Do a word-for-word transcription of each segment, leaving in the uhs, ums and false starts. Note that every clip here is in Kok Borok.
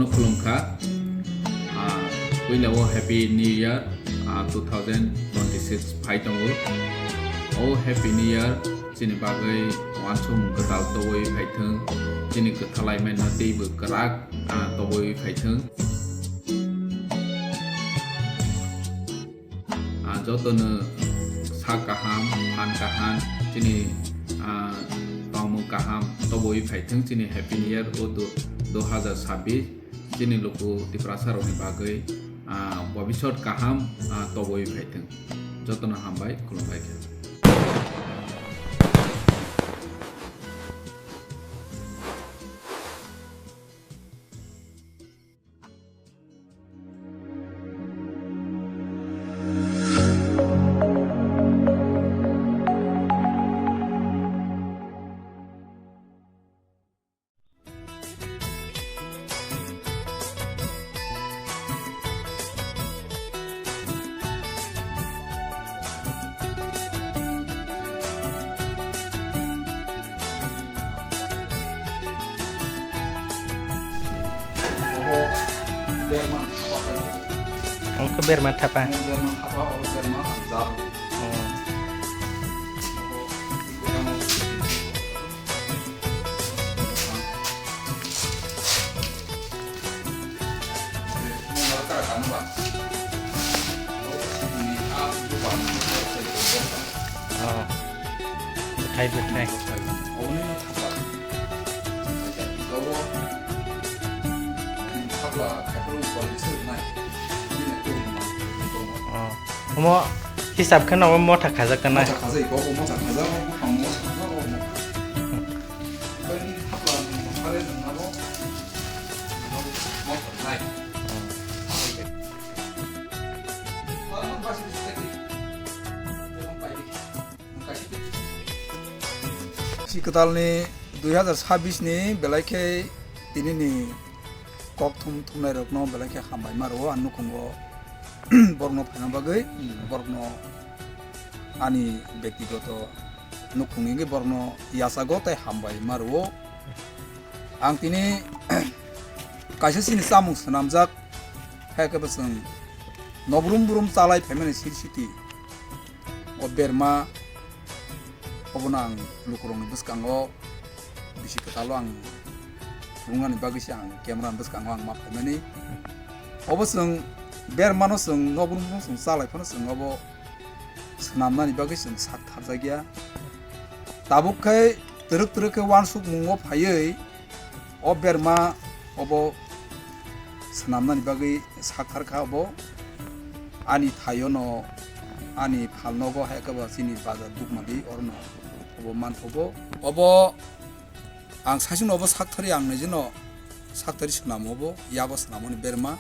Khulumkha. Ah, puila o Happy New Year, ah, two thousand twenty-six phai tongo. O Happy New Year chini bagwi uansukmung kwtal tobwi phaithwng, chini kwthalai mano teibo kwrak, ah, tobwi phaithwng. Ah, jotono sak kaham, phan kaham, chini, ah, tongmung kaham tobwi phaithwng chini Happy New Year o du-, dui hajar sabbish chini luku Tiprasa rokni bagwi, ah, bobisot kaham, ah, tobwi phaithwng. Jotono hambai, khulumbai khe. Ongkha berma thapa. Oh. Oh. Bwthai, bwthai. Oh. Omo hisab khe no omo motha khajak kana? Motha khajak, obo motha khajak, obo bupang motha khajak, obo motha. Omo thapla ni thare nang nabo, nabo motha nai. Si kwtal ni dui hazar sabbish ni belai khe tini ni kok thum thumnai rok no belai khe hambai ma rwo, ang nukhungo borok no phaina bagwi, borok no ani bektigoto nukhung ni wngwi borok no yachago tei hambai ma rwo. Ang tini kaisa chini chamung swnamjak, hai khe bo chwng nobrum brum chalai phaimani siri siti. O berma obono ang lukurokni bwskango bisi kwtalo ang phunuknani bagwi se ang camera ni bwskango ang ma phaimani. Obo chwng bermano chwng nobrum brum chwng chalai phano chwng obo swnamnani bagwi chwng sak tharjakya. Tabuk khe twrwk twrwk khe uansukmungo phaiwi o berma obo swnamnani bagwi sak thar kha obo. Ani thaio no, ani phalnogo hai khe bo chini bazar Dukmadi orono obo manthogo. Obo ang saichung obo sak thari ang nijino sak thari swnamo obo, yago swnamoni berma.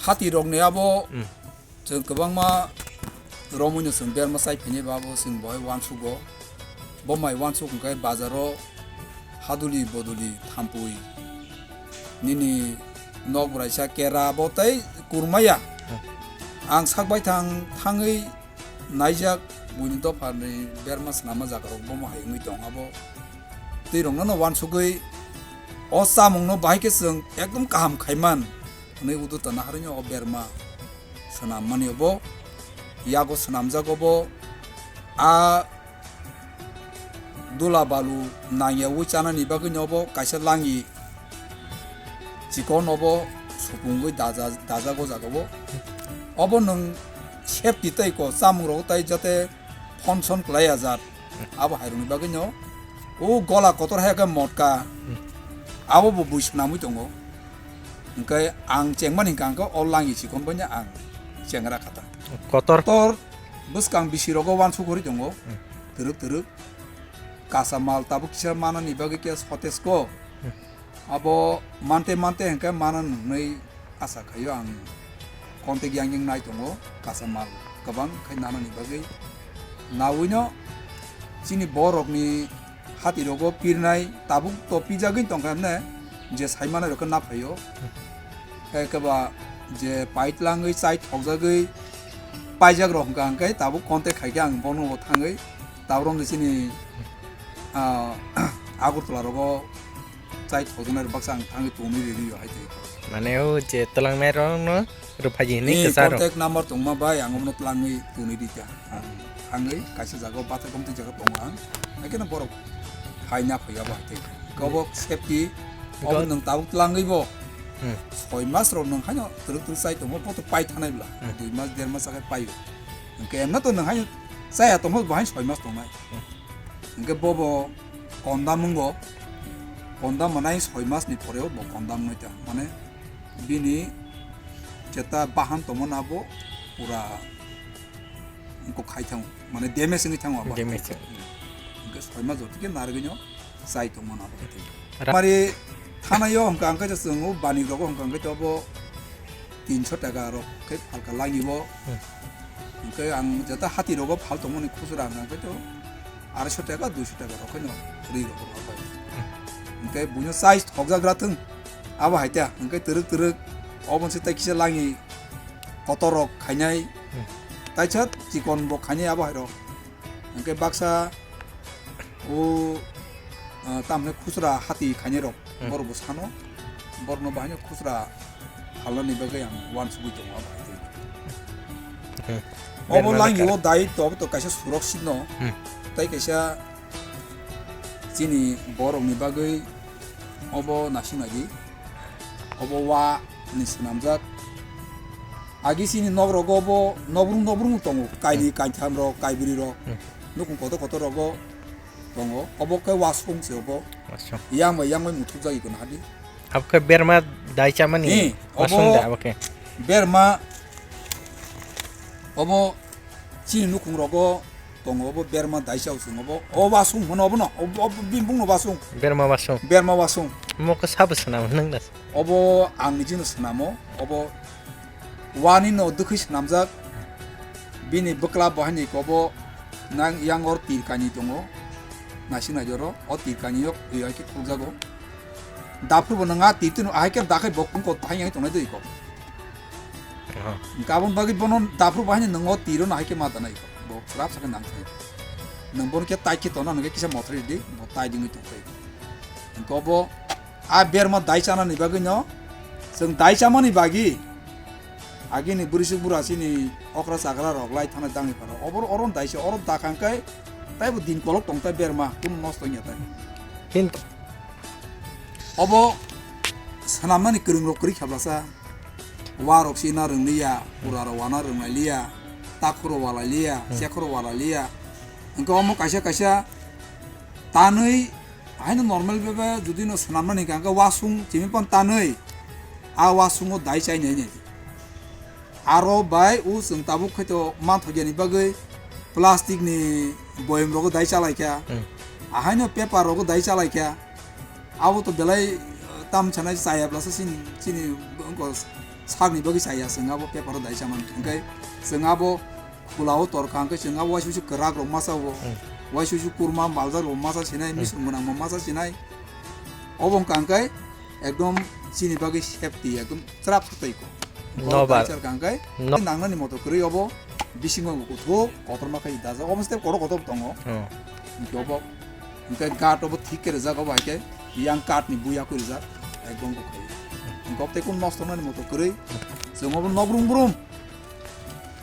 Hati rokni abo, mm. Chwng kwbangma romwi no chwng berma chai phainai ba bo chwng bo hai uansukgo. Bo mai uansuk hwnkhe bazaro haduli boduli thampui nini nok braisa kera bo tei kurmaya. Ang sak baithang thangwi naijak buini dopharni berma swnamma jagarok bomo hai wngwi tong abo. Twi rokno no uansugwi o chamungno bahai khe chwng ekdom kaham khaiman hwnwi udu tana harwino o berma swnammani obo, yago swnamjago bo. A dula balu nangyawi chanani bagwino obo kaisa langi chikon obo supungwi daja-, dajago jagao. Obo nwng safety tei ko chamung rogo tai jate phonson kwlai ajat. Abo hairokni bagwino o gola kotor hai khe motka abo bo bui swnamwi tongo. Hwnkhe ang chengmani hwnkha ang khe o langi chikon bai no ang chengra kha ta. Kotor. Kotor bwskang bisi rogo uansuk hori tongo. Hmm. Twrwk twrwk. Kasa mal tabuk kisa manani bagwi khe sotesko. Hmm. Abo mante mante hwnkhe mana hwnwi asa khaio ang. Contact yang yang nai tongo kasa mal kwbang khai nanani bagwi. Nawino chini borokni hati rogo pirnai tabuk to pijagwi tongkha hemne je sai manai rokhe na phaio. Khe keba je pait langwi chai thokjagwi paijak rok hwnkha hwnkhe tabuk contact khaikhe ang bono bo thangwi tabuk romni chini, ah, Agartala rogo Chai thokjaknai rok baksa ang thangwi tonwi ri rio hai tei. Mane o je twlangnai rok no rwphai di hinwi Ni kwcharo. Contact number tongma bai ang omono twlangwi tonwi di kha. Ang thangwi kaisa jaga o bathai komtwi jaga tongo ang. Haikhe no borok phaina phaiya bo hai tei. Kobo safety. Obo Go- nwng tabuk twlangwi bo. Hmm. Soi mas rok nwng haino twrwk twrwk chai tongma bo to pai thanai bla. Hmm. Dui mas der mas akhai paio. Hwnkhe emno to nwng haino chaya tongma bo haino soi mas tongnai. Hmm. Hwnkhe bobo kondam wngo, kondam mwnai soi mas ni pore o bo kondam wngnai ta, mane bini jeta bahan tongmani abo pura wngkok khai thango, mane damage wngwi thango abo. Damage. Hwnkhe soi mas jotokhe narwgwino chai tongmani abo. Ra- Mari thanaio hwnkha hwnkhe chwng o bani rogo hwnkha hwnkhe to bo tinso taka rok khe phalka langibo. Hmm. Hwnkhe ang jeta hati rogo phal tongmani khusra hwnkha hwnkhe to arai so taka, dui so taka rok khe no ri rok rok bai. Hmm. Hwnkhe buino chai thokjagra thung abo hai ta, hwnkhe twrwk twrwk obo se tai kisa langi kotor rok khainai. Hmm. Taisa chikon bo khainai abo hai rok. Hwnkhe baksa o, ah, tamni khusra hati khainai rok, hmm, borok bo sano, borokno bahaino khusra phalnani bagwi ang uansugwi tongo abo hai tei. Hmm. Obo Berma langi bwkha. O dai to, obo to kaisa surok sino, hmm, tei kaisa chini borokni bagwi obo naising nai di, obo wa ni swnamjak. Agi chini nok rogo bo nobrung nobrung tongo, kaini, hmm, kaitham rok, kaibri rok. Hmm. Nukhung kotor kotor rogo tongo. Obo khe wasung se obo. Wasung. Yang bai yang bai muthuk jagwi kono hadi. Abo khe berma dai chamani. Ni, wasung obo da abo khe. Berma obo chini nukhung rogo tongo, obo berma dai cha usung obo. O wasung hono obo no, obo, obo bimbung no wasung. Berma wasung. Berma wasung. Omo khe sabo swnam nang da. Obo ang nijino swnamo, obo wani no dwkhwi swnamjak, bini bwkla bo haini kobo nang yang or tir kani tongo, naising nai joro, o tir kani yok twi hai khe khuljago. Daphuru bo nang a tir tino ahai khe dakhai bo kung ko thang yang tongnai dwi ko. Aha. Gabon bagwi bono daphuru bo haini nang o tiro no hai khe ma tanai ko, bo rap sa khe nang thai. Nang bono khe tai khe tona nang khe kisa mothri di, bo tai dingwi tong thai. Hwnkhe obo a berma dai chanani bagwino, chwng dai chamani bagwi agini bwrwisuk bura chini okra chakra rok lai thana dangni phano. Obor oron daisa, oro dakhang khe taibo din kolok tong tai berma, kunu nosto wngya tai. Hin- Obo swnamnani kwrwng rok kwrwi khablasa. Wa rok sina rwngliya, pura rok wana rwngliya, takhoro walai liya, hmm, sekhoro walai liya. Hwnkhe omo kaisa kaisa tanwi, haino normal bebe jodi no swnamnani hwnkha hwnkhe wasung chimi phan tanwi, a wasungo dai chainai nai. Aro bai o chwng tabuk khaito manthokya ni bagwi plastic ni boyem rogo dai chalaikha, hmm, ahaino paper rogo dai chalaikha. Abo to belai, eh, tam sanai chaya blasa chini, chini wngkha sakni bagwi chaya chwng abo paper o dai chamani. Hwnkhe chwng abo khulao torkha hwnkhe chwng abo waisa waisa kwrak rok masa o, hmm, waisa waisa kurma baljak rok masa sinai, hmm, misung gwnang bo masa sinai. Obo wngkha hwnkhe ekdom chini bagwi safety ekdom chwrap tei ko. Nobar. Borok dai char kang kai, no. Nangnani moto kwrwi obo bisingo kuthuk kotorma khai dajak. Obo step kotor kotor tongo. Oh. Hwnkhe obo, hwnkhe guard obo thik khe rijak obo hai khe yang guard ni buya khe rijak. Ekdom bo khai. Hwnkhe obo tei kun nosto nani moto kwrwi. Chwng obo nobrum brum.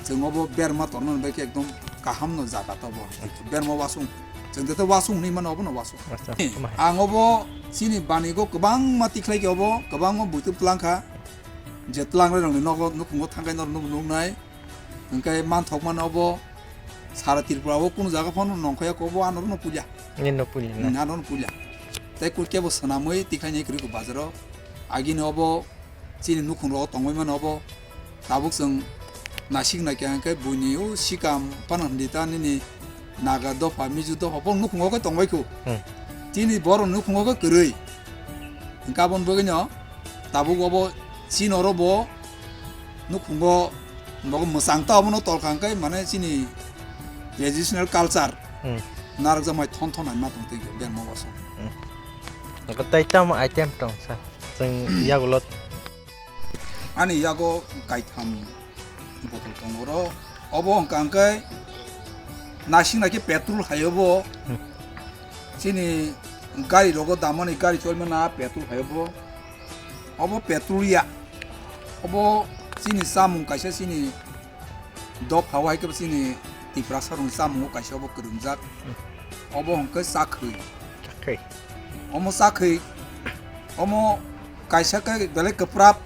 Chwng obo berma tornani bai khe ekdom kaham no jaga ta obo. Berma wasung. Chwng de wasung hinwi mano obo no wasung. Acha, omo hai. Ang obo chini banigo kwbangma tikhlai khe obo, kwbangma buitu twlang kha. Je twlang rok ni nogo nukhungo thangkai norok nuknai. Hwnkhe manthok mano obo sara Tripura o kunu jaga phano nongkhorya khe obo ano no puilya. Nini no puilya na? Hmm, ano no puilya. Tei kebo swnamwi tikhaini kwrwi kho bazaro. Agini obo chini nukhung rogo tongwi mano obo. Tabuk chwng nasik naikha hwnkhe buini o sikam phano hwndi ta nini Naga dopha, Mizo dopha, bo nukhungo khe tongbai kho. Hmm. Chini borok nukhungo khe kwrwi. Hwnkhe aboni bagwino tabuk obo chini oro bo nukhungo nogo mwchang ta obono tolkha hwnkhe mane chini traditional culture, hmm, narwkjakmai thon thon hai ma tong twi berma wasung. Hmm. Nogo tei tamo item tong sa chwng yagulo. Ani yago kaitham botol tongo oro. Obo hwnkha hwnkhe naising naikhe petrol hai obo. Hmm. Chini gari rogo damani gari cholmana petrol hai obo. Obo petrol ya. Obo chini samung kaisa chini dopha o hai khe chini Tiprasa rokni chamung o kaisa obo kwrwngjak. Obo hwnkhe chakhwi. Chakhwi. Omo chakhwi. Omo kaisa khe belai kwprap,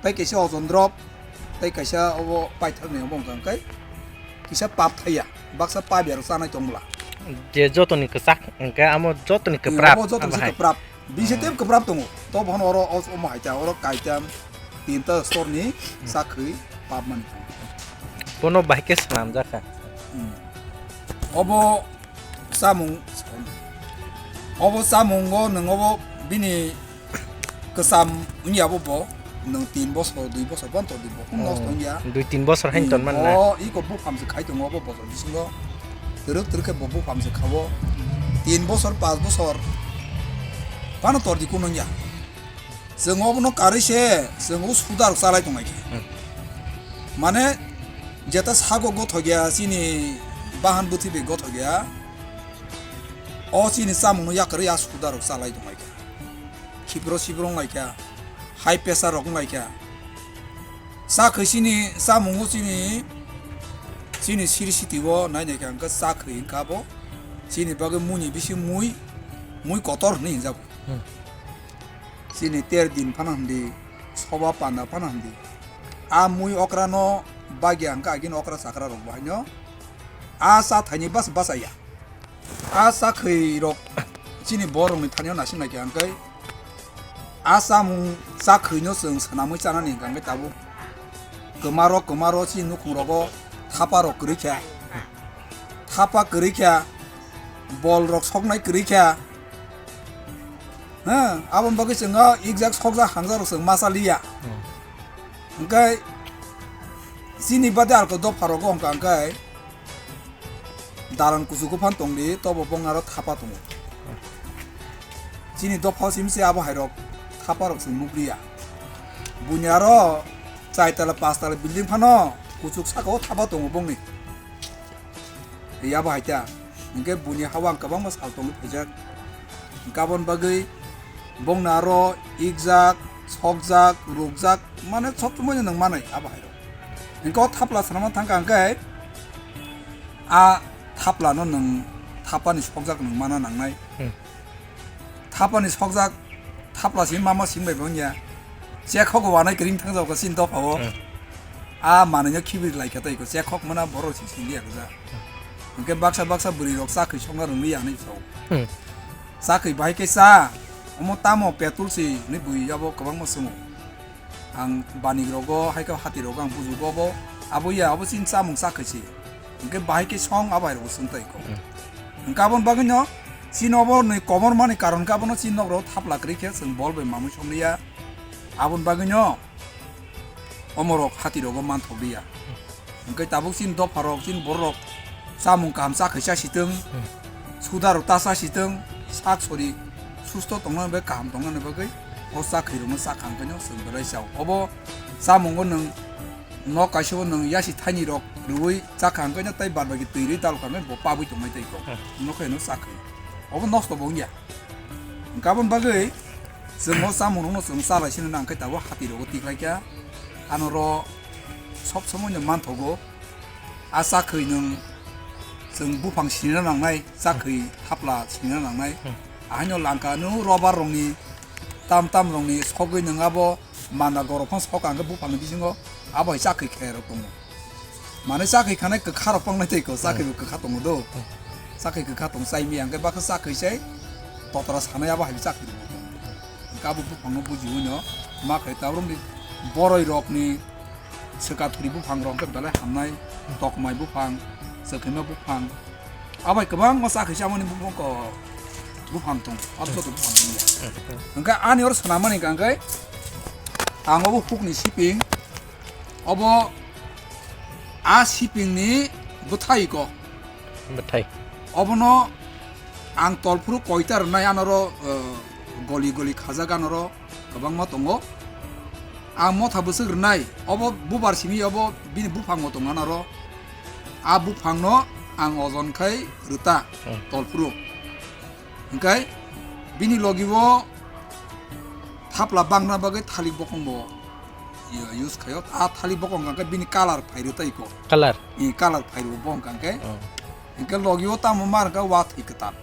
tei kaisa ojon drop, tei kaisa obo paithakni obo hwnkha hwnkhe kisa pap thaiya, baksa pap ya rok chanai tong bwla. Je jotoni kwchak hwnkhe amo jotoni kwprap. Obo jotoni se kwprap. Bisi tei kwprap tongo. To bono oro os-, omo hai ta, oro kaitam tinta storni chakhwi pap mani. Bono bahai khe swnamjak kha. Hmm. Obo chamung, obo chamungo nwng obo bini kwcham wngya bo bo nwng tin bosor, dui bosor phano tongdi bo. Nosto wngya. Dui tin bosor haino ton man na. O iko buphang se khai tongo obo bosor bisingo. Twrwk twrwk khe bo buphang se khawo. Tin bosor, pas bosor phano tordi kuno wngya. Chwng obono karwi se chwng o suda rok chalai tong lai kha. Hmm. Mane jeta sago gothok ya, chini bahan bwthwi bai gothok ya. O chini chamungno yakarwi a suda rok chalai tong lai kha. Khibro sibro wng lai kha. High pressure rok wng lai kha. Chakhwi chini chamungo chini, chini siri siti o nai nai kha hwnkhe chakhwi wngkha bo. Chini bagwi mui ni bisi mui, mui kotor hwnwi hwnjago. Hmm. Chini ter din phano hwndi, soba panda phano hwndi. A mui okra no bagya hwnkha agini okra chakra rok bo haino. A cha thaini bas bachaya. A chakhwi rok chini borok ni thani o naising naikha hwnkhe. A chamung chakhwi no chwng swnamwi chanani hwnkha hwnkhe tabuk. Kwmaro kwmaro chini nukhung rogo thapa rok kwrwi kha. Thapa kwrwi kha. Bol rok soknai kwrwi kha. Ha, aboni bagwi chwng o ikjak sokjak hangjak rok chwng ma chaliya. Hmm. Hwnkhe chini bade alko dopha rogo hwnkha hwnkhe dalan kuchugo phan tongdi, tobo bongni aro thapa tongo. Chini dopha o simi se abo hai rok thapa rok chwng nukliya. Buini aro chai tala pas tala building phano kuchuk saka o thapa tongo bongni. Yabo hai ta. Hwnkhe buini hawang kwbangma sal tongwi phaijak. Hwnkhe aboni bagwi bongni aro ikjak, sokjak, rukjak, mane sob somoi no nang manai abo hai rok. Hwnkhe o thapla swnamna thangkha hwnkhe a thapla no nwng thapani sokjak nwng mana nangnai. Hmm. Thapani sokjak, thapla simi mama simi bai bo wngya. Chekhok wanai kring thang jao ka sin dopha o. Hmm. A manwi no khibir lai kha tei ko chekhok mana borok si sili ya kha. Hwnkhe baksa baksa bwrwi rok chakhwi songna rwngwi ya hinwi sao. Hmm. Chakhwi bahai khe cha, omo tamo petrol si hinwi bui abo kwbangma swngo. Ang banik rogo, hai khe hati rogo ang bujugo bo. Abo ya, abo chini chamung chakhwi si. Hwnkhe bahai khe song abo hai rogo swng tai ko. Hmm. Hwnkhe aboni bagwi no chini obo ni komor mani karon khe abono chini nok rogo thapla kwrwi khe chwng bol bai mamwi song liya. Aboni bagwi no omo rok hati rogo manthok liya. Hwnkhe tabuk chini dopha rok, chini borok rok chamung kaham chakhwi cha sitwng, hmm, suda rok ta cha sitwng, sak sori susto tongna bagwi, kaham tongna bagwi o chakhwi rokno chakha hwnkhe no chwng belai chao. Obo chamungo nwng nok kaisa o nwng yasi thaini rok rwui chakha hwnkhe no tei bad baki twi rwi dalkha hwnkhe bo pabwi tongmai tei kok. Hmm. Nokhe no chakhwi. Obo nosto bo wngya. Hwnkhe aboni bagwi chwng o chamung rokno chwng cha lai sino nang khe tabuk hati rogo tiklai kha. Ano ro sob somoi no manthogo. A chakhwi nwng chwng buphang sinina nangnai, chakhwi thapla sinina nangnai. Hmm. Ahaino langka nwng rubber rokni tam tam rokni sogwi nwng abo manda gorok phano sok ang khe buphangni bisingo abo hai chakhwi khe rok tongo. Mane chakhwi khanai kwkha rok tongnai tei ko, chakhwi bo kwkha tongo do. Hmm. Chakhwi kwkha tong chai mi ang khe bakha chakhwi sai totra sanai abo hai chakhwi rok tongo. Hwnkhe abo buphangno bujiwi no ma khe ta borokni boroi rokni swkathuri buphang rok hwnkhe belai hamnai, tokmai buphang, chwkhaima buphang, abai kwbangma chakhwi chamani buphang ko buphang tong, abo joto buphang tong ya. Hwnkhe ani oro swnamani hwnkha hwnkhe ang obo hukni siping, obo a sipingni bwthai ko. Bwthai. Obono ang tolphuru koita rwnai anoro, eh, goli goli khajak anoro. Kwbangma tongo. Ang motha bwswk rwnai, obo bubar simi obo bini buphango tongna naro. A buphangno ang ojon khai rwta, hmm, tolphuru. Hwnkhe Bini logi o thapla bangna bagwi thalik bokong bo use khaio. A thalik bokong hwnkhe bini colour phairwi tei ko. Colour. I colour phairwi bo hwnkhe. Oh. Hwnkhe logi o tamo ma hwnkhe wa thwi kwtal.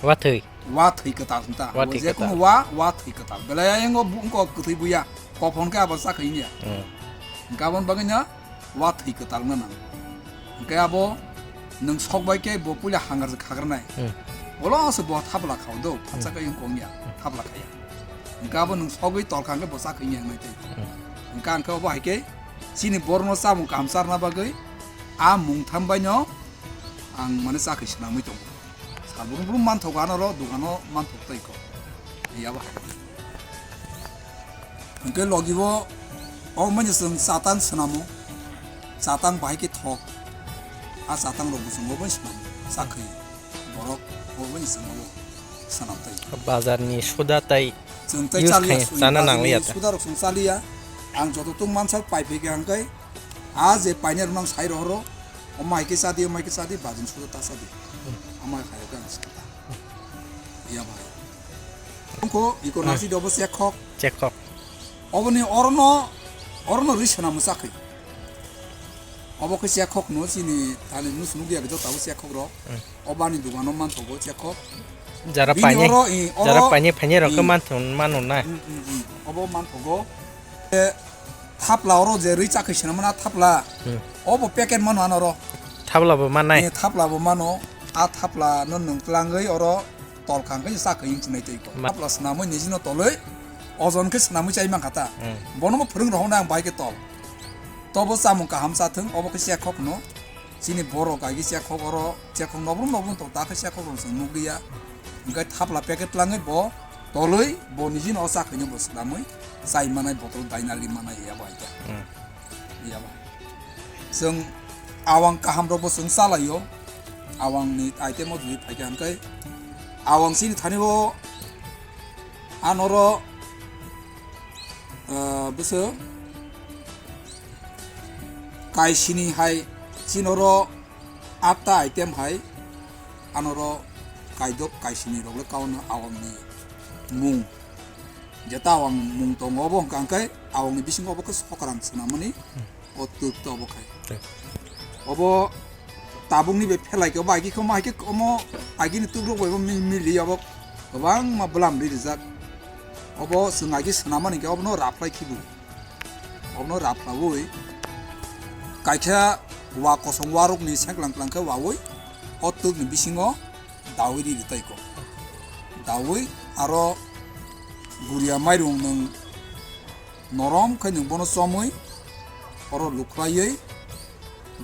Wa thwi. Wa thwi kwtal hwnta. Wa thwi kwtal. Wa, wa thwi kwtal. Belai ayang o bu-, wngkok kwthwi buya. Kophon khe abo chakhwi ya. Hmm. Hwnkhe aboni bagwi no wa thwi kwtal wngna nang. Hwnkhe abo nwng sok bai khe bo puila hangar khagrwnai. Hmm. Bolo se bo thapla khao do, phatsa khe wngkong ya, thapla khaya. Hwnkhe abo nwng sogwi tolkha hwnkhe bo chakhwi ya wngnai tei. Hmm. Hwnkhe ang khe obo hai khe chini borokno chamung kaham charna bagwi a mung tham bai no ang mane chakhwi swnamwi tongo. Sal brum brum manthogo anoro dogano manthok tei ko. Yabo hai. Hwnkhe logi bo o mani chwng chatang swnamo. Chatang bahai khe thok. A chatang rok bo chwng obo swnamo. Chakhwi borok obo ni chwng obo swnam tei. Bazar ni suda tai chwng tei use chaliya, khaina, chwng chana bazar ni nangliya ta. Suda rok chwng chaliya. Ang joto tung mansa pai phai khe ang kai. A je painai rok nang sai rohoro, o mai khe chadi, o mai khe chadi, bajin sudo ta chadi. Hmm. Amai khayo khe ang sata. Iya bai. Ongko iko, hmm, nasi dobo chekhok. Chekhok. Oboni orono, orono ri swnam mwchakhwi. Obo khe chekhok no chini thani nus nukya khe jotabo chekhok rok. Hmm. Obani dogano manthogo chekhok. Jara bini paine, oro, i, jara oro, paine, paine rok khe i, mantho, mano na. Mm, mm, mm. Obo manthogo. E, thapla oro je rwi chakhwi swnam mano thapla. Hmm. Obo packet mano ano oro. Thapla bo manai. E, thapla bo mano. A thapla no nwng tlangwi oro tolkha hwnkhe chakhwi wng chinai tei ko. Ma- Thapla swnamwi nijino tolwi ojon khe swnamwi chai mankha ta. Hmm. Bono bo phwrwng rohornai ang bai khe tol. Tobo chamung kaham chathwng, obo khe chekhok no. Chini borok agi chekhok oro, chekhok nobrum nobrum tong, ta khe chekhok rok chwng nukliya. Hwnkhe thapla packet tlangwi bo tolwi bo nijino o chakhwino bo swnamwi chai manai bottle dainarwi manai yabo hai khe. Hmm. Yabo. Chwng awang kaham rok bo chwng chalaio. Awang ni item o jodi phaikha hwnkhe awang chini thani o anoro, ah, bwswk kaisini hai chinoro atta item hai anoro kaidok kaisini rok le kauna awang ni mung. Jeta awang mung tongo obo hwnkha hwnkhe awang ni bisingo obo khe sokrang swnamani o twk to obo khai. Thik. Obo tabuk ni bai phelai khe obo agi khe omo hai khe omo agi ni twk rok bai bo mi-, mili obo kwbangma bwlam ri rijak. Obo chwng agi swnamani hwnkhe obono raphlai khibu. Obono raphlaui kaisa wa kosong warok ni sengklang klang khe waui o twk ni bisingo daui ri ri tai ko. Daui aro guria mairung nwng norom khe nwng bono chomui oro lukhlaiwi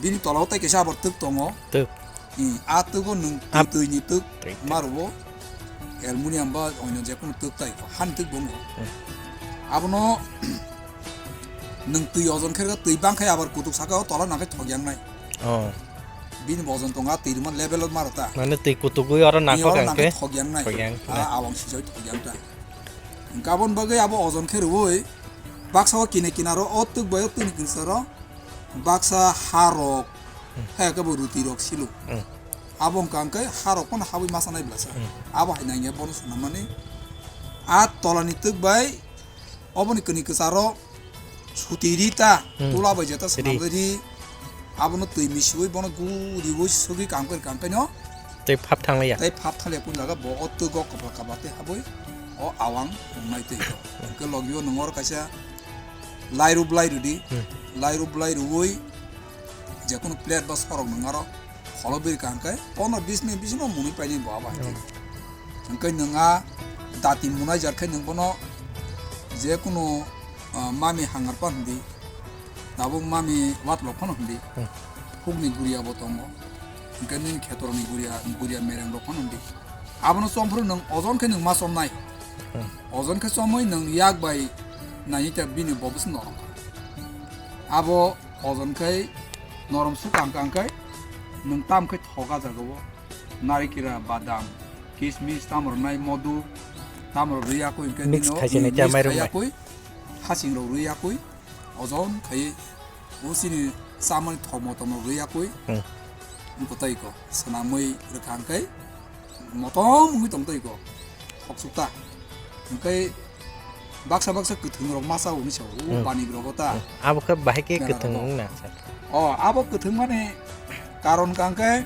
bini tola o tai kaisa abar twk tongo. Twk. Hmm, a twgo nwng twi, ap-, twi ni twk, twi, twi, ma rwo aluminium ba oino je kono twk tai ko, han twk bo wng. Hmm. Abono nwng twi ojon khe twi bang khe abar kutuk saka o tola nang khe thok yang nai. Oh. Bini bo ojon tongo a twi rwma level o ma rw ta. Mane twi kutugwi oro nangkok oro hwnkhe nang khe thok yang nai. Thok yang, ah, ne. Awang sijak thok yang ta. Hwnkhe aboni bagwi abo ojon khe rwui baksa o kina kinaro o twk bai o twk ni kinsaro baksa ha rok, hmm, hai khe bo ruti rok silo. Hmm. Abo hwnkha hwnkhe ha rok phano habwi masa nai bwlasa. Hmm. Abo hai nangya bono swnam mani. A tola ni twk bai oboni kwnwi kwcharo suti ri ta, hmm, tula bai jeta ri. Swnam ri. Abono twi misiui bono guriui sugui kam kari kam kaino. Tei phap thanglaiya. Tei phap thanglaiya kun jaga bo o twgo kabla kabla tei habui o awang wngnai tei. Hwnkhe logio nwng oro kaisa lairu blai rwdi. Hmm. Lairu blai rwui je kunu plate ba sorok nwng aro kholo biri ka hwnkhe pondro bis minute bisingo mwnwi painai bo abo hai khe. Hmm. Hwnkhe nwng a dati munai jar khe nwng bono je kunu, ah, mami hangar pan hwndi. Tabuk mami watlok phano hwndi. Hmm. Hukni guria bo tongo. Hwnkhe nini khetorni guria, guria mereng rok phano hwndi. Abono chomphuru nwng ojon khe nwng ma chomnai. Hmm. Ojon khe chomwi nwng yak bai naini ta bini bo bwswk norom kha. Abo ojon khe norom suk ang kang khe nwng tam khe thok a jaga o narikira, badam, kismis, tamo rwnai modu, tamo rw rwi yakui hwnkhe mix nino, khaise nai mix khe mairum bai. Yakui, hasing rok rwi yakui. Ojon khai o chini chamani thok motom rok rwi yakui. Hmm. Wngkha tei ko swnamwi rwkha hwnkhe motom wngwi tong tei ko. Koksuk ta. Hwnkhe baksa baksa kwthwng rok masa hwnwi sa o, hmm, banik rogo ta. Hmm. Abo khe bahai khe kwthwng wngna sa. O, abo kwthwng mani karon kang khe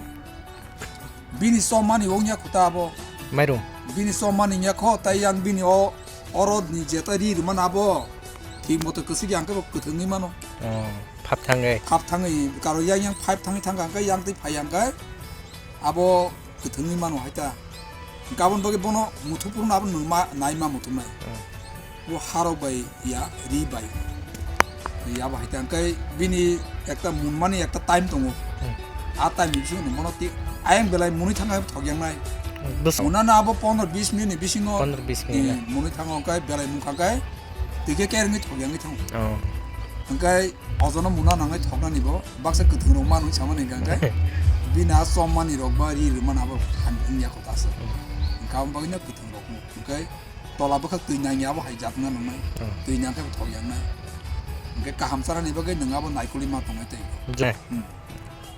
bini chom mani wngya kho ta abo. Mairum. Bini chom mani wngya kho, tai yang bini o, oro ni jeta ri rwmani abo thik moto kwsik yang khe bo kwthwngwi mano. Oh, phap thangwi. Phap thangwi, karon yang yang phap thangwi thang kang khe yang twi phai yang khe abo kwthwngwi mano hai ta. Hwnkhe aboni bagwi bono muthupung no abo nwng ma, nai ma muthupnai. Hmm. Bo harok bai ya, ri bai. Ya bo hai ta hwnkhe bini ekta munmani ekta time tongo. Hmm. A time ni bisingo nwng bono ti, ayang belai munwi thangkha thok yang nai. Hmm, bwswk. Muna no abo pondro bis minute ni bisingo, pondro bis minute, eh, na? Munwi thango hwnkhe belai mungkha hwnkhe twi khe kerengwi thok yang thango. Oh. Hwnkhe ojono muna nangwi thoknani bo baksa kwthwng rok manwi samani hwnkha hwnkhe bini a chom mani rok ba ri rwmani abo phan wngya kho ta aswk. Hmm. Hwnkhe aboni bagwi no kwthwng rok wng. Hwnkhe tola bwkhak twi nangya abo hai jat wngna nangnai. Hmm. Twi nang khe bo thok yang nai. Hwnkhe kaham charani bagwi nwng abo naikolwi ma tongnai tei. Je. Hmm.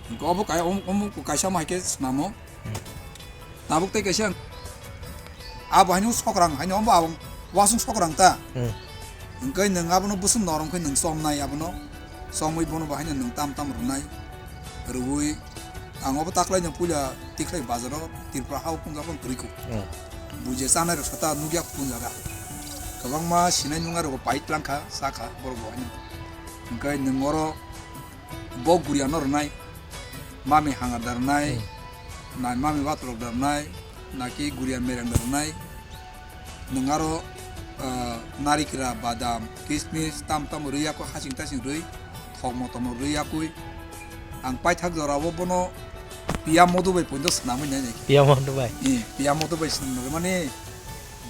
Hwnkhe obo kai-, omo, omo kaisa ma hai khe swnamo. Hmm. Tabuk tei kaisa ang abo haino sokrang, haino omo abo wasung sokrang ta. Hmm. Hwnkhe nwng abono bwswk norom khe nwng chomnai abono. Chomwi bono bo haino nwng tam tam rwnai. Rwui ang obo taklaino puila tikhlai bazaro Tripura hao kunjak phano kwrwi kho. Hmm. Buji chanai rok sata nukya kunjaga. Kwbangma sinai nungnai rok pai tlang kha, sa kha borok bo haino. Hwnkhe nwng oro bo guriano rwnai, mami hangar da rwnai, hmm, na mami watrok da rwnai, naki guria mereng da rwnai, nwng aro, ah, narikra, badam, kismis, tam tam rwi yako hasing tasing rwi, thok motom rwi yakui. Ang paithak jorao bono piya modu bai poito swnamwi nai nai. Piya modu bai? Eh, piya modu bai swnamwi mani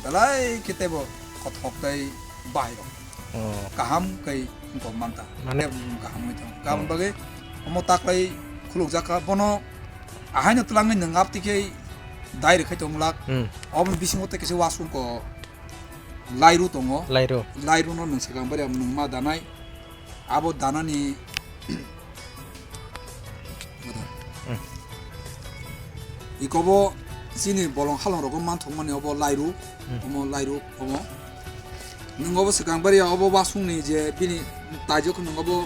belai khe teibo kothok tei bahai rok. Oh. Kaham khe wngkok manta. Mane, hmm, kaham wngwi tongo. Kaboni, oh, bagwi omo taklai khulukjak kha. Bono ahaino twlangwi nwng aptwi khe dai rwkhai tong glak. Hmm. Oboni bisingo tei kaisa wasung ko lairu tongo. Lairu. Lairu no nwng swkang bari nwng ma danai. Abo danani Hmm. Ikobo chini bolong halong rogo manthokmani obo lairu, hmm, omo lairu omo. Nwng obo swkang bari ya obo wasungni je bini taijok nwng obo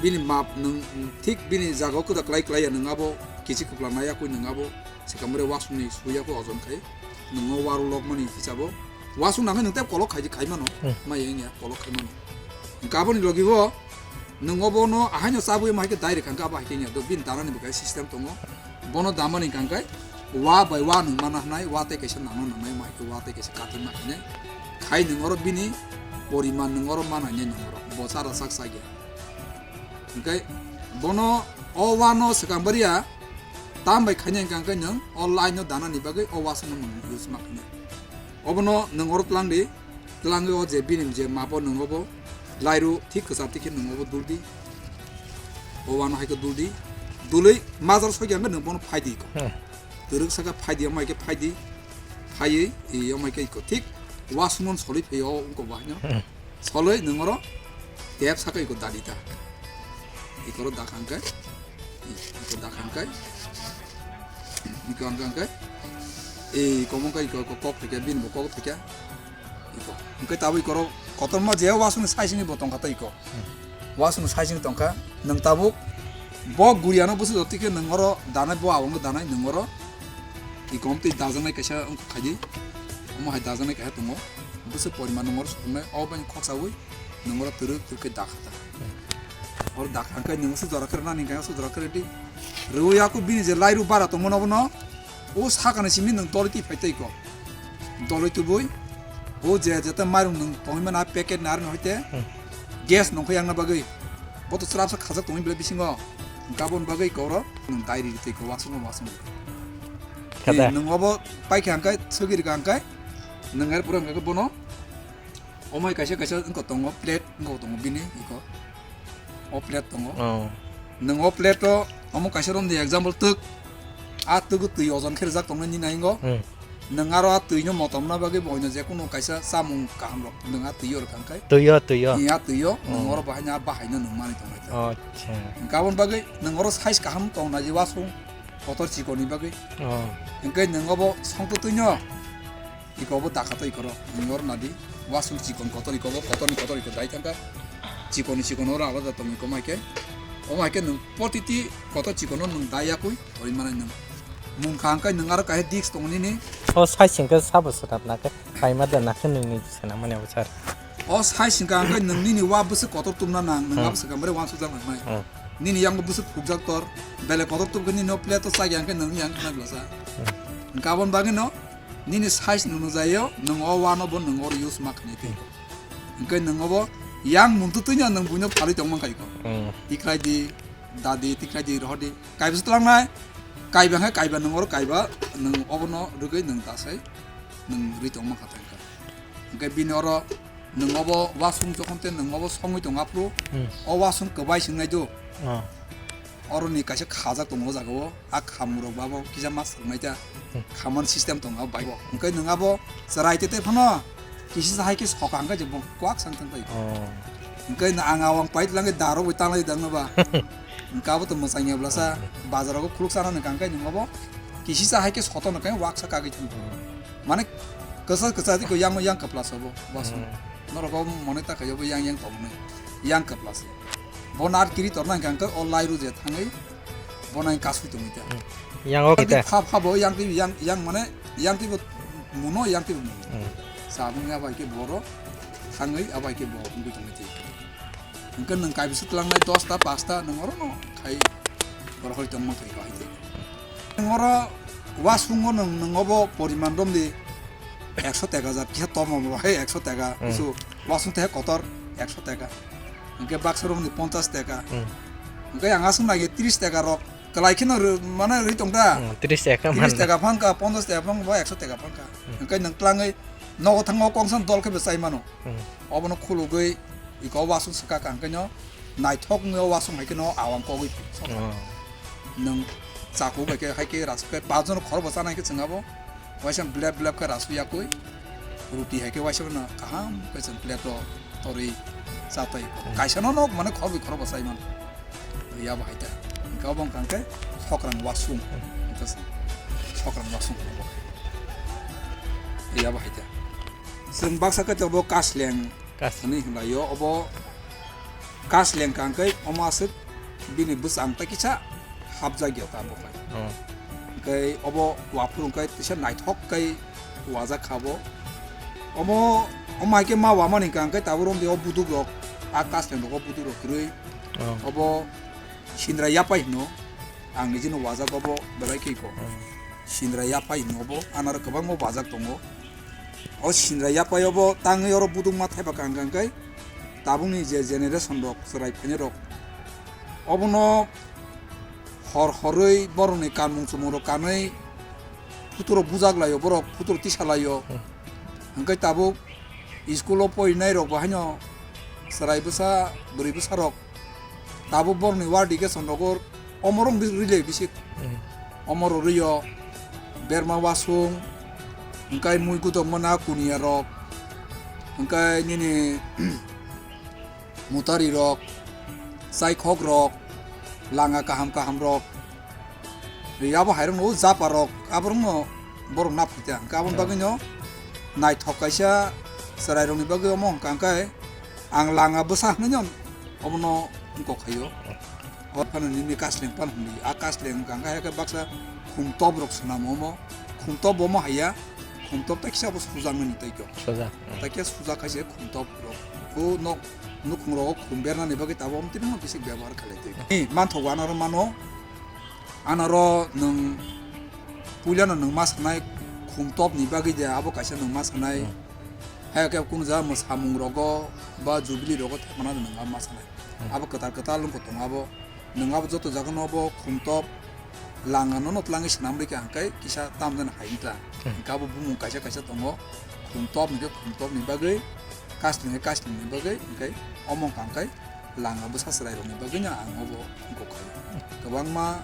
bini map nwng thik bini jaga o kwda klai klai ya nwng abo kichi kwpla nai yakui nwng abo swkang bari wasungni suya khe ojon khai. Nwng o waru lokmani hisabo wasung nangkhe nwng tei kolok khai khai mano, hmm, mai wngya kolok khai mano. Hwnkhe aboni logi bo nwng obono ahaino chabwi ma hai khe dai rwkha hwnkhe abo hai khe wngya do bini danani bo kaisa system tongo. Bono damani hwnkha hwnkhe wa bai wa nwng mana hwnai, wa tei kaisa nangno nangnai ma hai khe wa tei kaisa kathima khainai. Khai nwng oro bini poriman nwng oro ma nainai nwng oro bo chara sak sak ya. Hwnkhe bono o wa no swkang bari ya tam bai khainai hwnkha hwnkhe nwng o line no danani bagwi o wasung no nwng use ma khainai. Obono nwng oro tlang di. Twlangwi o je bini je mapo nwng obo lairu thik kwchar thik khe nwng obo dul di. O wano hai khe dul di. Dulwi major soi khe nwng bono phai di ko. Hmm. Twrwk saka phai di, omo hai khe phai di. Phaiwi, i, omo hai khe iko thik wasung no solwi phai o wngko bo haino. Hmm. Solwi nwng oro tep saka iko dadi ta. Iko oro dakhang khe, iko dakhang khe, iko ang khe, i, komong khe iko kok thikya, bini bo kok thikya. Iko. Hwnkhe tabuk ikorok kotorma je wasungni size ni bo tongkha tei iko. Hmm. Wasungni size ni tongkha. Nwng tabuk bo guriano bwswk jotoi khe nwng oro danai, bo abangno danai nwng oro. Iko omtwi dajaknai kaisa wngkha khaidi. Omo hai dajaknai kaisa tongo. Bwswk poriman nwng oro supungnai. Obo bai khoksaui nwng oro twrwk twrwk khe dakha ta. Hmm. Oro dakha hwnkhe nwng se jora khe rwnani hwnkhe se jora khe rwdi. Rwui aku bini je lairu bara tongmano bono. O sakani simi nwng doloi twi phai tei ko. Doloi tubui. O je jeta mairung nwng tongwi mano a packet ni aroni hoite. Hmm. Gas nongkha yakna bagwi. Bo to chwrapsa khajak tongwi belai bisingo. Gabon bagwi koro nwng dai ri tei ko wasung wasung. Kada. Nwng obo paikha hwnkhe, swgwi rwkha hwnkhe. Nwng er pura hwnkhe bono. Omai kaisa kaisa wngkha tongo, plate wngkha tongo bini iko. O plate tongo. Oh. Nwng o plate o omo kaisa romni example twk. A twk twi ojon khe rijak tongnai nini hingo. Hmm. Nwng aro a twi no motom na bagwi bo oino je kunu kaisa chamung kaham rok nwng a twi o rwkha hwnkhe. Twi o, twi o. Ni a twi o, nwng, oh, oro bahai no a bahai no nwng mani tongnai ta. Acha. Hwnkhe aboni bagwi nwng oro size kaham tong nai je wasung kotor chikon ni bagwi. Oh. Hwnkhe nwng obo songtwi twi no Iko bo dakhato ikoro, nwng oro nadi, wasung chikon kotor iko bo, kotor ni kotor iko dai thangkha, chikon ni chikon oro alada tong iko maikhe, omo haikhe nwng protiti kotor chikon no nwng dai yakui, oi manai nwng mungkha hwnkhe nwng aro kaisa disk tongo nini. O sai singkhe sabo swrap nakhe, kaima da nakhe nwngni swnam mani abo sir. O sai singkha hwnkhe nwng nini wa bwswk kotor tumna nang, nwng Hmm. abo swkang bwrwi wansukjak nangnai. Hmm. Nini yang bo bwswk phukjak tor, belai kotor tubkhe nini o plate o chakya hwnkhe nwng yang khna glasa. Hmm. Hwnkhe aboni bagwi no, nini size nwng nukjaio, nwng o wano bo nwng oro use ma khainai twi. Hwnkhe nwng obo yang muntu twino nwng buino phalwi tongma khaiko. Hmm. Tikhlai di, dadi, tikhlai di, rohor di. Kaiba se twlangnai, kaiba khe kaiba nwng oro kaiba, nwng obono rwgwi nwng dasai, nwng rwi tongma kha tongkha. Hwnkhe bini oro nwng obo wasung jokhon tei nwng obo songwi tong aphuru, Hmm. o wasung kwbai swngnai do. Oh. Oroni kaisa khajak tongo o jagao, a khamung rok bo abo kisa ma swrwngnaita Hmm. khaman system tongo abo bai bo. Hwnkhe nwng abo chwrai tete phano kisisa hai khe soka hwnkhe je bo kwak sang thang pai. Oh. Hwnkhe ang awang pai twlang khe daro bai tanglai dang no ba. Hwnkhe abo to mwchang ya blasa bazar rogo khuluk sana nang khe nwng abo kisisa hai khe soto nang khe waksa kagwi thang. Mane kwchar kwchar tei yang yang kwplas obo wasung. Hmm. Norok bo monit ta khayo bo yang yang tongmani. Yang kwplas. Bo nar kiri torna hwnkha hwnkhe o lai ruje thangwi bo nang kasui tongwi ta. Hmm. Yang o kita. Pha pha bo yang twi yang yang mane yang twi bo muno yang twi bo muno. Hmm. Sabung ya bai khe boro thangwi abai khe bo wngwi tongwi twi. Hwnkhe nwng kaibisa twlangnai dosta pasta nwng orono khai borok hoi tongma khai kahai tei. Nwng oro wasungo nwng, nwng obo poriman romdi ekso teka jat kisa tomo bo hai ekso teka Hmm. kisu wasung tei kotor ekso teka. Hwnkhe baksa romni ponchas teka. Hmm. Hwnkhe ang aswk nai tris teka rok kwlai kheno rw-, mane rwi tong da. Hmm, tris teka tris mano. Teka phang kha, ponchas teka phang kha, ekso teka phang kha. Hmm. Hwnkhe nwng twlangwi nogo thangma o kongsa dol khe bo chai mano. Hmm. Obono khulugwi iko wasung swkak ang khe no naithok wngwi o wasung hai khe no awang kogwi sok. Oh. Nwng chaku bai khe hai khe ras khe paanch jon khorokbo chana hai khe chwng abo waisa blep blep khe rasu yakwi ruti hai khe waisa no kaham khe chwng plate o torwi chatai. Hmm. Kaisa no nok mane khorokbwi khorokbo chai mano. Yabo hai ta. Hwnkhe obo wngkha hwnkhe sokrang wasung. Hwnkhe sokrang wasung. Yabo hai ta. Chwng baksa khe obo kasleng Kas- hinwi hwnlaio. Obo kasleng kha hwnkhe omo aswk bini bwsang tei kisa hapjak ya ta bo khai. Oh. Hwnkhe obo waphuru hwnkhe kisa naithok khe wajak kha bo. Omo, omo hai khe ma wamani hwnkha hwnkhe tabuk romdi o buduk rok, a kasleng rok o buduk rok kwrwi. Oh. Obo Sindra yapai hino, ang nijino wajak obo belai khe ko. Hmm. Sindra yapai hino obo, anaro kwbangma wajak tongo. O Sindra yapai obo tangwi oro budukma thaiba kang kang khe tabukni je generation rok, chwrai phainai rok, obono hor horwi borokni kanmung chumung rok kanwi phuturo bujak laio borok, phuturo tisa laio. Hmm. Hwnkhe tabuk school o porinai rok bo haino chwrai bwsa, bwrwi bwsa rok tabuk borokni war education rogo omorok bi-, rwlai bisik. Hmm. Omorok rwio berma wasung, hwnkhe mui gutok mana kuniya rok, hwnkhe nini mutari rok, chaikhok rok, langa kaham kaham rok, ri abo hai rok no japa rok, abo rok no borok na phaita. Hwnkhe aboni bagwi no naithok kaisa chwrai rok ni bagwi omo hwnkha hwnkhe ang langa bwsa hinwi no obono wngkok khaio. Hor phano nini kasleng pan hwnwi, a kasleng hwnkha hwnkhe hai khe baksa khumtop rok swnamo omo, khumtop bo omo haiya, khumtop tai kisa bo sujaknani tei khe. Sujak. Tei khe sujak khaise khumtop rok. O nok nukhung rogo khum bernani bagwi tabuk omtwino bisi byabohar khlai twi. Ni manthok anaro mano, anaro nwng puilano nwng ma sanai khum topni bagwi de abo kaisa nwng ma sanai. Hmm. Hai khe kunu jaga mwsamung rogo ba jubilee rogo thepana nwng ma sanai. Hmm. Abo kwtal kwtal wngkha tongo abo. Nwng abo joto jagano bo khum top langa nono twlangwi swnam rikha hwnkhe kisa tamjani hai wngkha. Hmm. Hwnkhe abo bumung kaisa kaisa tongo, khum top hwnkhe khum topni bagwi, kasling hwnkhe kaslingni bagwi, hwnkhe omo wngkha hwnkhe langa bwsa chwrairokni bagwino ang obo wngkha. Kwbangma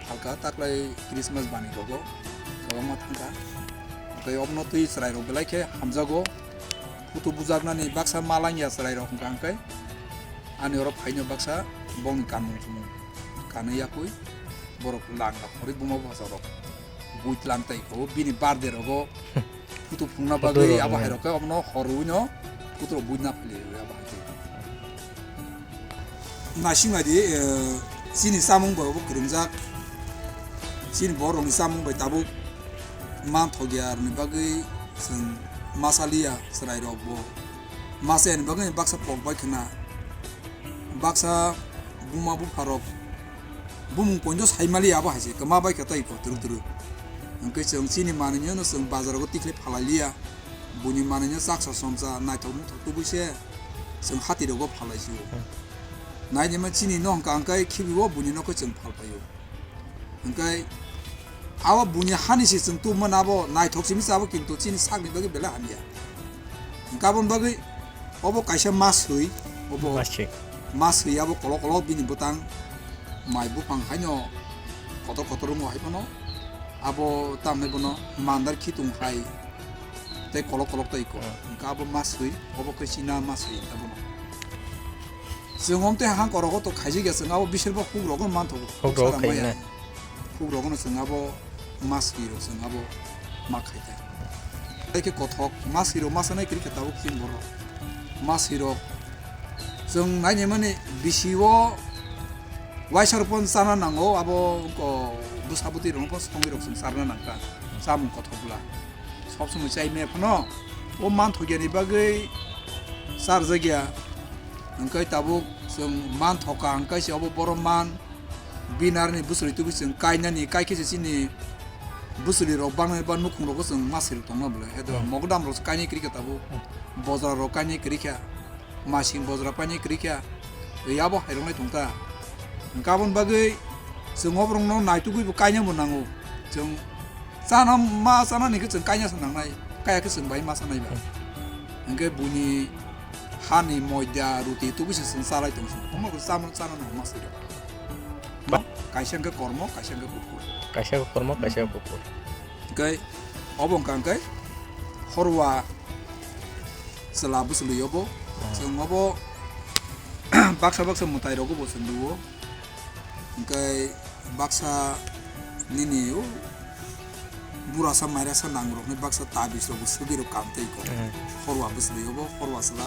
phalkha taklai Christmas bani rogo, kwbangma thangkha. Hwnkhe obono twi chwrairok belai khe hamjago. Photo bujaknani baksa ma langya chwrairok hwnkha hwnkhe ani oro phaino baksa bongni kanmung chumung kanwi yakwi borok langa phorwi buma bwsarok bui tlang tai kho bini birthday rogo Kutuk phungna bagwi abo hai rok khe obono hor rwino kutuk buina phali rwi abo hai khe. Naising nai di, eh, chini chamung bai obo kwrwngjak. Chini borok rokni chamung bai tabuk manthok ya rwni bagwi chwng masa liya chwrai rok bo. Masa yani bagwi baksa pok bai khna. Baksa buma bupha rok bumung poino sai mali abo hai se kwma bai kha tei ko twrwk twrwk. Hwnkhe chwng chini manwino no chwng bazar o tikhlai phalai liya. Buini manwino chaksa somsa naithok nuthok tubui se chwng hati rogo phalai sio. Hmm. Nainima chini no hwnkha hwnkhe khibi o buini nokho chwng phal phaio. Hwnkhe abo buini hani se chwng tubumani abo naithok simi se abo kintu chini sakni bagwi belai hamya. Hwnkhe aboni bagwi obo kaisa maswi, obo maswi. Maswi abo kolok kolok bini bwtang mai buphang haino kotor kotor wngo hai phano abo tamni bono mandar khitung hai tei kolok kolok tei ko. Hmm. Hwnkhe abo maswi, obo khe china maswi abono. Chwng omtwi hang korogo to khaijak ya, chwng abo bisir bo huk rogo manthogo. Huk rogo sara maya. Huk rogo no chwng abo maswi rok chwng abo ma khai ta. Tei khe kothok maswi rok ma sanai kwrwi khe tabuk chini borok. Maswi rok chwng nainai mani bisi o waisa rok pon chana nango, abo ko bwsa bwtwi rok pon songwi rok chwng charna nangkha. Chamung kothok bwla. Sob somoi chai maya phano o manthok ya ni bagwi charjak ya. Hwnkhe tabuk chwng man thoka hwnkhe se obo borok man bini aroni bwswlwi tubui chwng kainani, kai khe se chini bwswlwi rok bangnai ba nukhung rogo chwng maswi rok tongna bwle. Hedo hmm. Mogodam rok kainai kwrwi kha tabuk, hmm. Bojra rok kainai kwrwi kha, masing bojra painai kwrwi kha, tei abo hai rok nai tong ta. Hwnkhe aboni bagwi chwng oborok no naitugwi bo kaina bo nango. Chwng chana ma chana ni khe chwng kaina sa nangnai, kaya khe chwng bai ma sanai ba. Hmm. Hwnkhe buini hani moida, ruti tubui se chwng chalai tong song. Omo khe chama, chana nang ma swi rok. Ba? Kaisa hwnkhe kormo, kaisa hwnkhe kuphur. Kaisa hwnkhe kormo, kaisa hwnkhe kuphur. Hwnkhe obo hwnkha hwnkhe horwa chwla bwswlwi obo. Hmm. Chwng obo baksa baksa mwtai rogo bo chwng rwo. Hwnkhe baksa nini o burasa mairasa nangrokni baksa tabis rok bo swgwi rok kam tei ko. Hmm. Horwa bwswlwi obo, horwa chwla.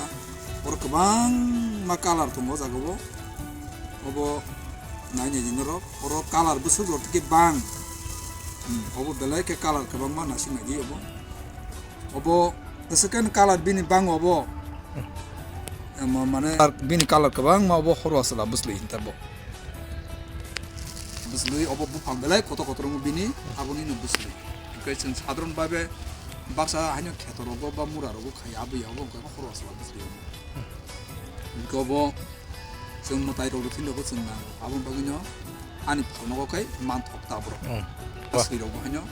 Oro kwbangma colour tongo o jaga o. Obo nai nai di norok. Oro colour bwswk rok tei bang. Hmm, obo belai khe colour kwbangma naising nai di obo. Obo second colour bini bang obo. Hmm. Emo mane bini colour kwbangma obo horwa chwla bwswlwi hinta bo. Bwswlwi obo buphang belai kotor kotor wngo bini, aboni no bwswlwi. Hwnkhe chwng sadharon bhabe baksa haino kheto rogo ba mura rogo khai abwi ya obo hwnkhe horwa chwla bwswlwi. Hwnkhe obo chwng mwtai rok rwthin rogo chwng nango, aboni bagwino ani phalnogo khai manthok ta borok. Hmm. Aswi rok bo haino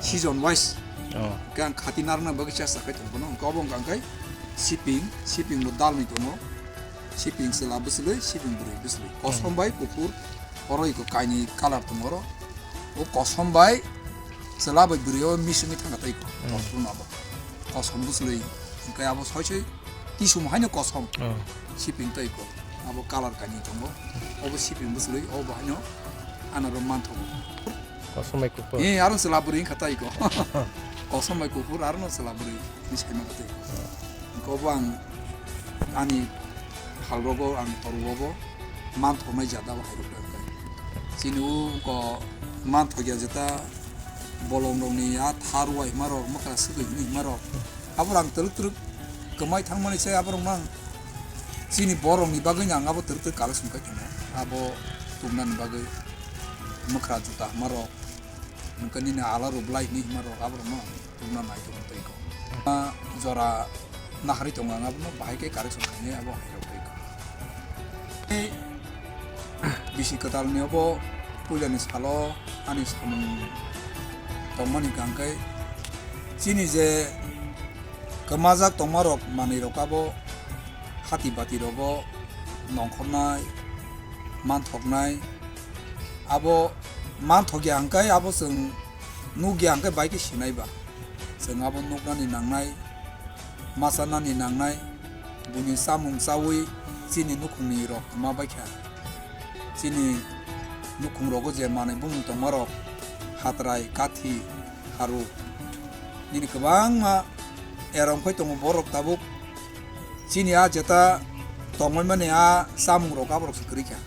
season wise. Oh. Hwnkhe ang khati narwkna bagwi chesta khai tongo bono. Hwnkhe obo hwnkha hwnkhe siping, siping bo dalni tongo. Siping chwla bwswlwi, siping bwrwi bwswlwi. Kosom bai kuphur, oro iko kainwi colour tongo oro. O kosom bai chwla bai bwrwi o misingwi thangkha tei ko. Hmm. Kosom abo. Kosom bwswlwi. Hwnkhe abo soi soi tisum haino kosom. Oh. Siping tei ko. Abo colour kainwi tongo. Obo siping bwswlwi, obo haino anaro manthogo. Kosom bai kuphur. Eh, aro chwla bwrwi wngkha tai ko. Kosom bai kuphur, aro no chwla bwrwi ni saima kha tai ko. Hwnkhe obo ang ani phalrogo ang toru obo manthoknai jada bo hai rwkha kha. Chini o ko manthokya jeta bolong rokni a tharwai hima rok, mwkra swgwi hwnwi hima rok. Abo ang twrwk twrwk kwmai thangmani se abo rokno ang chini borokni bagwi ang abo twrwk twrwk collection khai tongo. Abo tubnani bagwi mwkra juta hima rok. Hwnkhe nini ala rw bwlai hinwi hima rok, aborokno tubuna nai tongwi twi kho. Ah, jora naharwi tongo ang abono, bahai khe correction khainai abo hairok twi kho. Tei bisi kwtalni obo puilani salo ani samung tongmani hwnkha hwnkhe chini je kwmajak tongmarok manwirok abo hati bati rogo nongkhornai, manthoknai, abo manthokya hwnkhe abo chwng nukya hwnkhe bai khe sinai ba. Chwng abo nuknani nangnai, machanani nangnai, buini chamung chaui chini nukhungni rok kwma baikha. Chini nukhung rogo je manwi bumung tongmarok, hatrai, kathi, haruk, Nini kwbangma erong phai tongo borok tabuk. Chini a jeta tongmani a chamung rok aborok se kwrwi kha.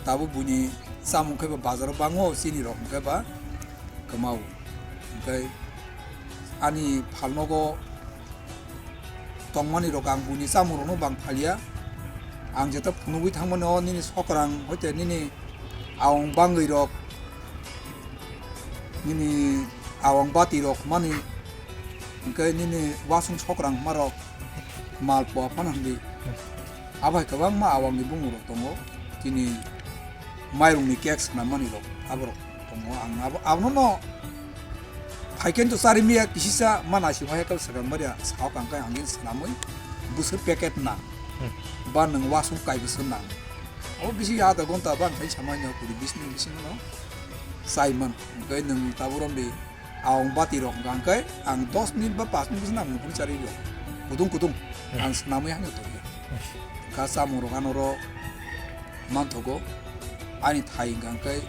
Tabuk buini chamung khe ba bazaro bango, chini rok hwnkhe ba kwmao. Hwnkhe ani phalnogo tongmani rok ang buini chamung rokno bang phalia. Ang jeta phunugwi thangmani o nini sokrang hoite nini awang bangwi rok, nini awang bati rok mani, hwnkhe nini wasung sokrang hma rok mal pua phano hwnwi. Abai kwbangma awangni bumung rok tongo, chini mairungni cake swnam mani rok aborok tongo. Ang abo, abono no phaikhen to chari miya kisisa ma naising hai khe swkang baria sao kang khe ang swnamwi bwswk packet nang. Hmm. Ba nwng wasung kai bwswk nang. Abo bisi adha ghonta ba ang khai samai no kuri bis minute bisingo no chai man. Hwnkhe nwng tabuk romdi awang bati rok hwnkha hwnkhe ang dos minute ba pash minute bisingo ang nukung chari rok. Kudung kudung. Hmm. Ang swnamwi hano tongya. Kha chamung rok ano ro manthogo. Ani thai hwnkha hwnkhe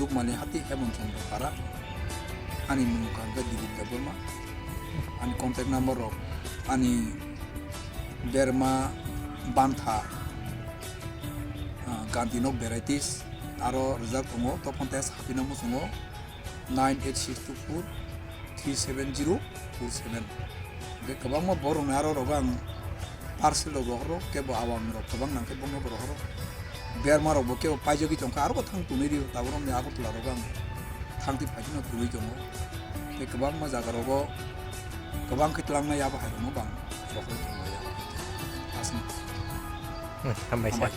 Dukmani hati Hemon Chandra Para. Ani mung hwnkha hwnkhe Dilip Debbarma. Ani contact number rok ani Berma Bantha, ah, Gandhi Nok Varieties, aro rijak tongo, topon tei sapino muchungo nine eight six two four three seven zero four seven. Hwnkhe kwbangma borokni aro rogo ang parcel rok rohoro, kebo awang rok kwbang nangkhe bono bo rohoro. Berma rokbo kebo paijagwi tongkha, arobo thang tonwi rio, tabuk romni Agartala rogo ang thangtwi phaikhe no tonwi tongo. Tei kwbangma jaga rogo kwbang khe tlangnai abo hai rokno bang rohorwi tongo. Aswk. Hmm, hambai sir. Hambai.